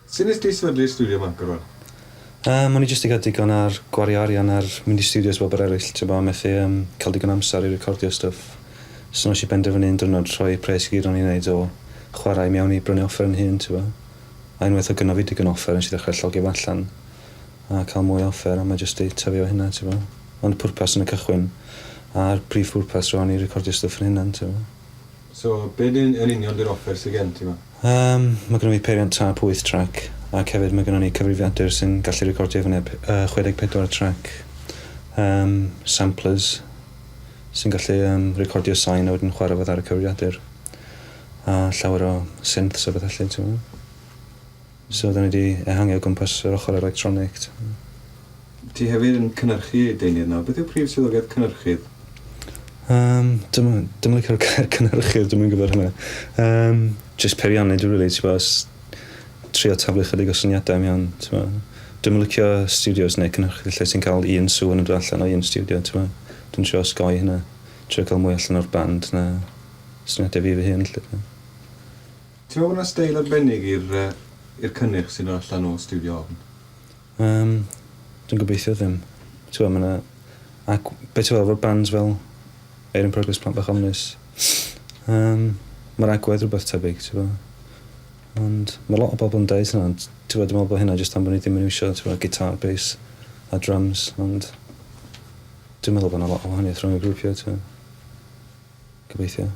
Sut nes di sefydlu'r stiwdio 'ma, Gorwel? Yym, o'n i jyst 'di cael digon ar gwario arian ar mynd i stiwdios bobl eraill, t'bo', a methu yym cael digon o amser i recordio stwff. So nes i benderfynu un diwrnod rhoi pres i gyd o'n i'n neud o chwarae i mewn i brynu offer yn hun, t'bo'. A unwaith o'dd gynno fi digon o offer nes i ddechrau llogi fo allan a cael mwy o offer a mae jyst 'di tyfu o hynna, t'bo'. Ond pwrpas yn y cychwyn a'r prif pwrpas rŵan i recordio stwff yn hunan, t'bo'. So, be 'di yn union 'di'r offer sy gen ti 'ma? Yym, ma' gynno fi peiriant tâp wyth trac, ac hefyd ma' gynno ni cyfrifiadur sy'n gallu recordio fyny at 64 trac. Yym, samplers sy'n gallu yym recordio sain a wedyn chwarae fo ar y cyfrifiadur. A llawer o synths a petha 'lly t'mo'. So 'dan ni 'di ehangu o gwmpas yr ochr electronic t'mo'. Ti hefyd yn cynhyrchu deunydd nawr. Beth yw prif swyddogaeth cynhyrchydd? Yym, dwi'm yn dwi'm yn licio'r gair cynhyrchydd, dwi'm yn gwybod hwnna. Yym, jyst peiriannydd dwi rili, t'bo' s- trio taflu chydig o syniadau mewn, t'mo'. Dwi'm yn licio stiwdios neu cynhyrchydd lle ti'n cael un sŵn yn dod allan o un stiwdio, t'mo'. Dwi'n trio osgoi hynna. Trio cael mwy allan o'r band na syniadau fi fy hun 'lly t'mo'. Ti'n meddwl bod 'na steil arbennig i'r yy i'r cynnyrch sy'n dod allan o Stiwdio Ofn? Yym, dwi'n gobeithio ddim. T'mo' ma' 'na... Ac be' ti feddwl efo'r bands fel Air in Progress, Plant Bach Ofnus? Yym, ma'r agwedd rwbeth tebyg t'bo'? Ond ma' lot o bobl yn deud hynna ond t'bo' dwi me'wl bo' hynna jyst am bo' ni ddim yn iwsio t'bo' gitar, bass a drums ond dwi'n meddwl bo' 'na lot o wahaniaeth rhwng y grwpiau t'mo'? Gobeithio.